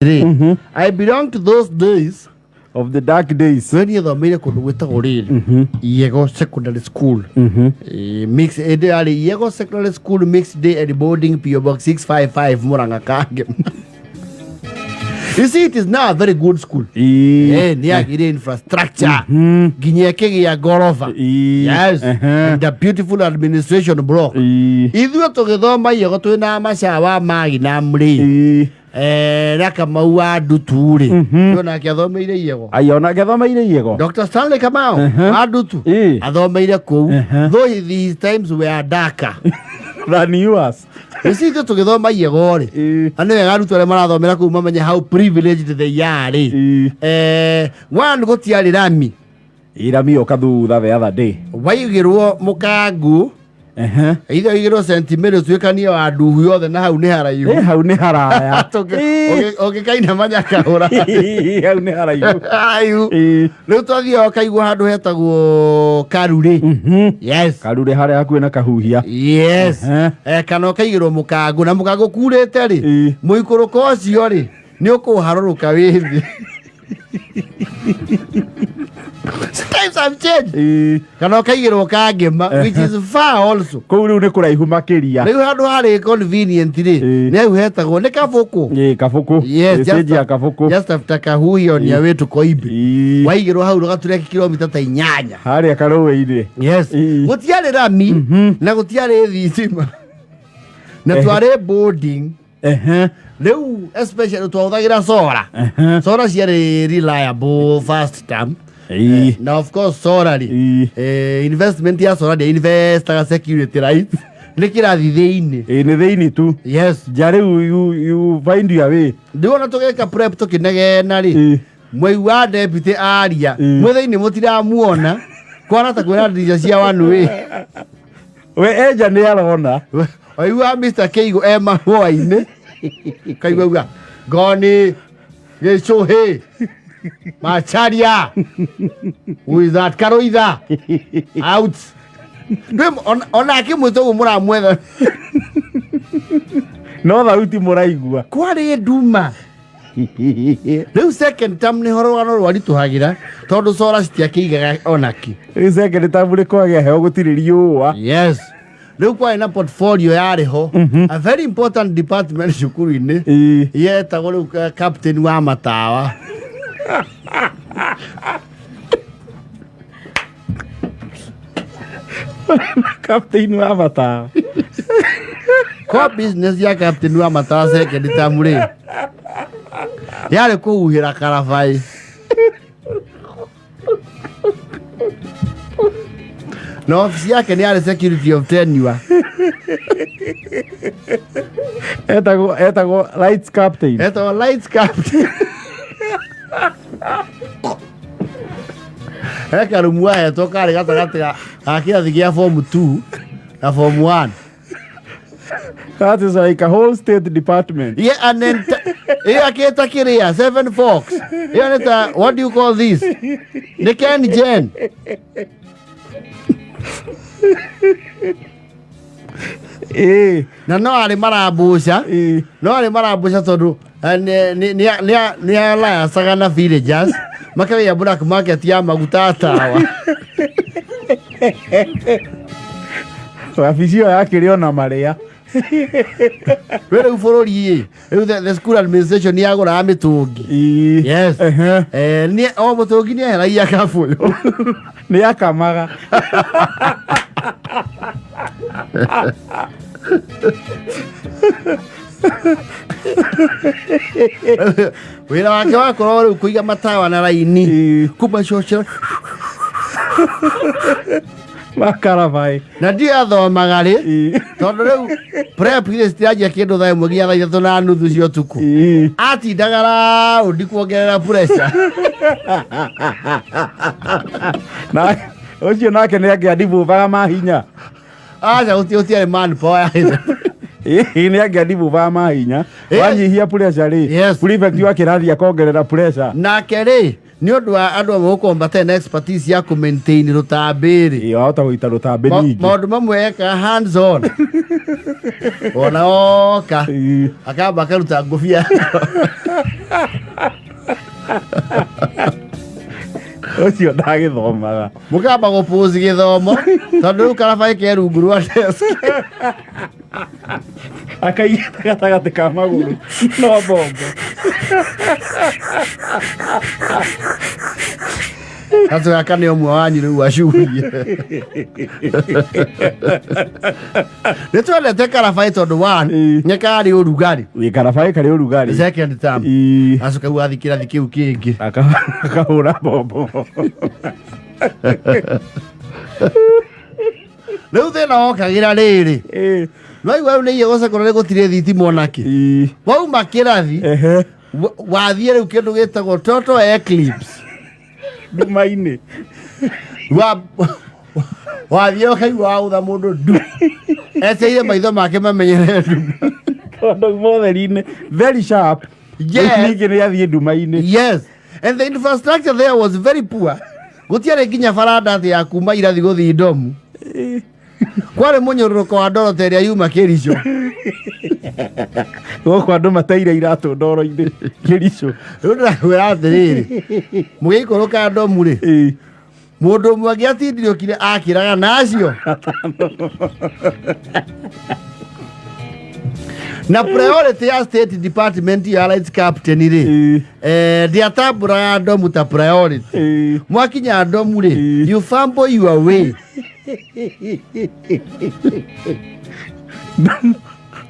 Rĩ, I belong to those days of the dark days. We niĩ thomeire kũndũ gwĩtagwo rĩrĩ Iego Secondary School. Mix ĩndĩ yarĩ Iego Secondary School, mixed day and boarding, PO Box 655, Murang'a Kange. You see, it is now a very good school. Nĩ yagĩrĩ infrastructure nginya ĩkĩgĩa ngoroba. Yes, and the beautiful administration block. Ithuĩ tũgĩthoma Iego twĩna maca wa magi na mrĩ na Kamau wa Ndutu rĩ, mm nake athomeire Iego. Ai, ona athomeire Iego. Dr. Stanley Kamau wa Ndutu athomeire kũu, though his times were darker than yours. You see, ithuĩ tũgĩthoma Iego rĩ, na nĩ wega arutwo arĩa marathomera kũu mamenye how privileged they are rĩ. One, gũtiarĩ rami. Irami yoka thutha the other day. Waigĩrwo mũkangu, ithe waigĩrwo St. Mary, ũtuĩkanie wa nduhu yothe na hau nĩ haraihu. Hau nĩ haraya. Ũngĩkaina manyakahũra. Hau nĩ haraihu. Haraihu. Rĩu twathiaga ũkaigua handũ hetagwo Karurĩ. Yes. Karure harĩa hakuhĩ na Kahuhia. Yes. Kana ũkaigĩrwo mũkangu, na mũkangu kurĩte rĩ, mũikũrũko ũcio rĩ, nĩ ũkũharũrũka wĩ thĩ. Times have changed. Kana ũkaigĩrwo Kangema, which is far also. Kũu rĩu nĩ kũraihu makĩria. Rĩu handũ harĩ convenient rĩ, nĩ hau hetagwo nĩ Kabũkũ. Ĩ, Kabũkũ. Yes, Ĩ, stage ya Kabũkũ. Just after Kahuhia on your way to Koimbi. Waigĩrwo hau rũgatureki kilomita ta 8. Harĩa karũĩ-inĩ. Yes. Gũtiarĩ rami na gũtiarĩ thitima na twarĩ boarding. Rĩu especially twahũthagĩra solar. Solar ciarĩ reliable first term. Na of course solar rĩ, investment ya solar ndĩa investaga security right nĩ kĩrathi thĩinĩ. Ĩ, nĩ thĩinĩ tu. Yes. Nja rĩu you find your way. Ndĩwona tũgĩka prep tũkĩnegena rĩ, mwaigua deputy aria mwĩ thĩinĩ mũtiramuona kwana ta kwĩna ndirica cia one way. We enja nĩ arona. Waigua Mr. Keigo e mahũa-inĩ, kaigua uga ngoni gĩcũhĩ Macharia, who is that? Karoitha out. Ona akĩmwĩta ũguo mũramwetha. No thauti mũraigua. Kwarĩ nduma. Rĩu second term nĩho rũgano rwaritũhagĩra tondũ cora citiakĩigaga onaki. Rĩu second term nĩ kwagĩa heho, gũtirĩ riũa. Yes, rĩu kwarĩ na portfolio yarĩ ho, a very important department cukuru-inĩ, yetagwo rĩu captain wa matawa. Captain wa matawa. Kwa business ya captain wa matawa second term rĩ, yarĩ kũhuhĩra karabai na ofici yake nĩ yarĩ security of tenure. Etagwo lights captain. Etagwo lights captain. He karumu ahetwo karĩ gatagatĩ ga kĩrathi gĩa form 2 na form 1. That is like a whole state department. Yeah, and then ĩyo akĩta kĩrĩa Seven Fox. Ĩyo nĩ ta, what do you call this? Nĩ Ken Jen. Na no arĩ marambũca, no arĩ marambũca tondũ nĩ allianceaga na villagers makagĩa black market ya maguta tawa. Wabici ĩyo yakĩrĩ ona marĩa. We rĩu bũrũri ĩ, rĩu the school administration nĩ yagũraga mĩtũngi. Yes. O mũtũngi nĩ eheragia kabũyũ. Nĩ akamaga. Wĩra wake wakorwo rĩu kũiga matawa na raini kumacocera. Makarabai. Na ndio athomaga rĩ, tondũ rĩu prep irĩ citiranjia kĩndũ thaa 1 nginya thaa 3:30 cia ũtukũ. Atindaga raundi kuongerera pressure. Na ũcio nake nĩ angĩandibubaga mahinya. Aca, gũtiarĩ manpower. Ĩ, nĩ angĩandibubaga mahinya. Wanyihia pressure rĩ, Yes. prefect wa kĩrathi akongerera pressure. Nake rĩ, Nĩ ũndũ wa andũ amwe gũkorwo matarĩ na expertise ya kũ maintain rũtambĩ rĩ. Ĩĩ, wahota gũita rũtambĩ ningĩ. Maũndũ mamwe ekaga hands on ona oka akamba akaruta ngũbia. Ũcio ndagĩthomaga. Mũkamba gũpũzi gĩthomo tondũ rĩu karabaĩ ke rungu rwa desk. Akaigĩte gatagatĩ ka magũrũ no mbombo. Gacu gaka nĩ ũmwe wanyu rĩu acurie. Nĩ twendete karabaĩ tondũ one, nĩ karĩ ũrugarĩ. Ĩ, karabaĩ karĩ ũrugarĩ. Second term. Gacu kau athiĩ kĩrathi kĩu kĩngĩ. Akahũra mbombo. Rĩu thĩna wokagĩra rĩrĩ. Waigua rĩu nĩ iye gũcekora gũtirĩ thitima onakĩ. Wauma kĩrathi wathiĩ rĩu kĩndũ gĩtagwo total eclipse. Nduma-inĩ. Wathiĩ ũkaigua waũtha mũndũ ndu. Eteire maitho make mamenyere nduma. Tondũ motheri-inĩ very sharp. Yes. Ningĩ nĩ athiĩ nduma-inĩ. Yes. And the infrastructure there was very poor. Gũtiarĩ nginya baranda atĩ ya kuma irathi gũthiĩ ndomu. Kwarĩ mũnyũrũrũko wa ndoro ta ĩrĩa yuma Kericho. Gũkũ andũ mateire iratũ ndoro-inĩ Kericho. Rĩu ndĩrakwĩra atĩrĩrĩ, mũgĩikũrũka ndomu rĩ, mũndũ ũmwe angĩatindĩrĩkire akĩraga na acio. Na priority ya state department ya lights captain rĩ, ndiatambũraga ndomu ta priority. Mwakinya ndomu rĩ, you fumble your way.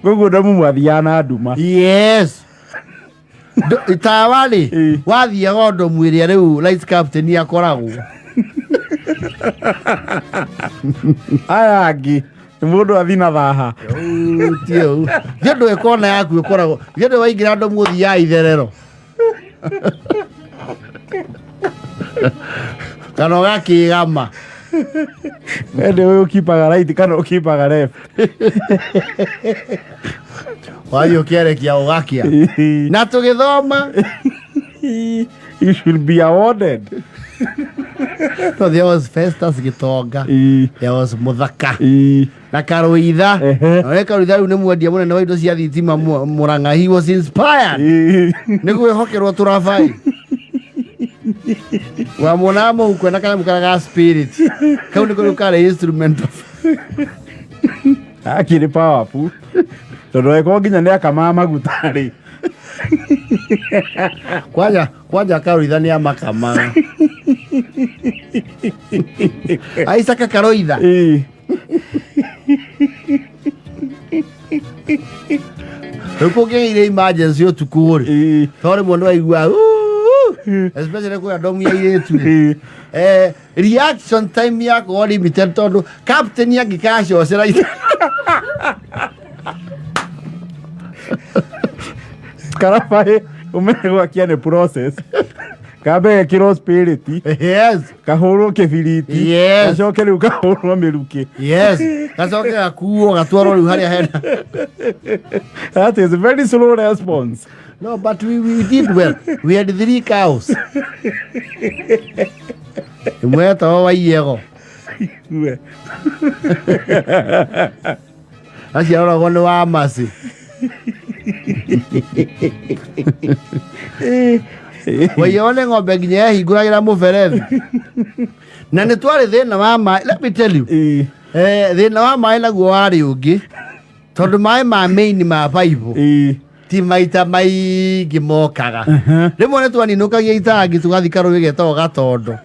Koguo ndomu mwathiaga na nduma. Yes. Tawa rĩ, wathiaga ndomu ĩrĩa rĩu lights captain akoragwo. Aya angĩ mũndũ athi na thaha. Thiĩ ndũ ĩkona yaku ĩkoragwo. Thiĩ ndũ waingĩra ndomu ũthiaga itherero. Kana ũgakĩgama. Ende ũyũ ũkipaga right kana ũkipaga left. Wathiĩ ũkĩarekia ũgakĩa. Na tũgĩthoma. You should be awarded. So there was Festus Gitonga. There was Muthaka. Na Karuitha. Na Karuitha rĩu nĩ mwendia mũnene wa indo cia thitima Murang'a. He was inspired. Nĩ kwĩhokerwo tũrabai. Wamuonaga mũhuko na kanyamũ karĩa ga spirit. Kau nĩko rĩu karĩ instrument of Akĩrĩ powerful. Tondũ angĩkorwo nginya nĩ akamaga maguta rĩ. Kwanja kwanja Karuitha nĩ amakamaga. Aisaka Karuitha. Rĩu kũngĩgĩire emergency ũtukũ rĩ, tondũ rĩmwe nĩ waigua especially kwĩ andũ ya airĩtu rĩ. Reaction time yakwa limited tondũ captain angĩkacocera Karabaĩ ũmenye gwakia nĩ process. Kambe gekĩrwo spirit. Yes. Kahũrwo kĩbiriti. Yes. Gacoke rĩu kahũrwo mĩrukĩ. Yes. Gacoke gakuo gatwarwo rĩu harĩa hena. That is very slow response. No, but we did well. We had 3 cows. Ĩmwe yetagwo Waiyego. We. Aciaroragwo nĩ wa Mercy. Waiyego nĩ ng'ombe nginya yahingũragĩra mũberethi. Na nĩ twarĩ thĩna wa maĩ. Let me tell you. Thĩna wa maĩ naguo warĩ ũngĩ. Tondũ maĩ ma main ma pipe. Ti maita maingĩ mokaga. Rĩmwe nĩ twaninũkagia itangi tũgathiĩ karũĩ getagwo Gatondo.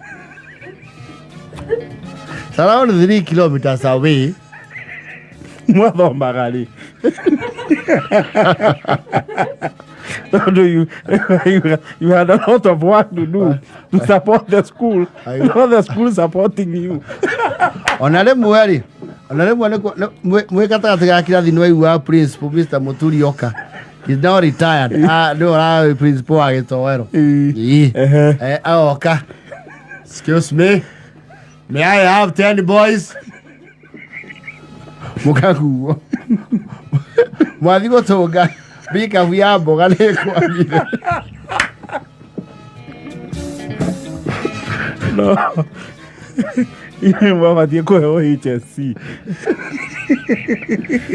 It's around 3 kilometers away. Mwathomaga rĩ? Tondũ you had a lot of work to do to support the school. Not the school supporting you. Ona rĩmwe rĩ, ona rĩmwe mwĩ gatagatĩ ga kĩrathi nĩ waiguaga principal Mr. Muturi oka. He's now retired. Nĩwe ũrarĩ principal wa Gĩtoero. Agoka. Excuse me. May I have 10 boys? Mũkaguo. Mwathi gũtũnga pikabu ya mboga nĩ ĩkwamire. No inyuĩ mwabatiĩ kũheo HSC.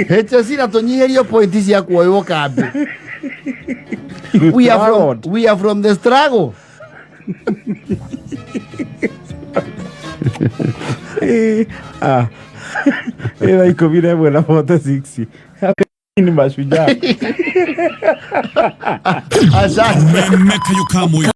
HSC na tũnyihĩrio pointi cia kuoywo kambĩ. You We are from, struggled. we are from the struggle. Eh, ah. Ĩ thaa 11 na 46 ni mashujaa. Asante. Meme kayo kamwe.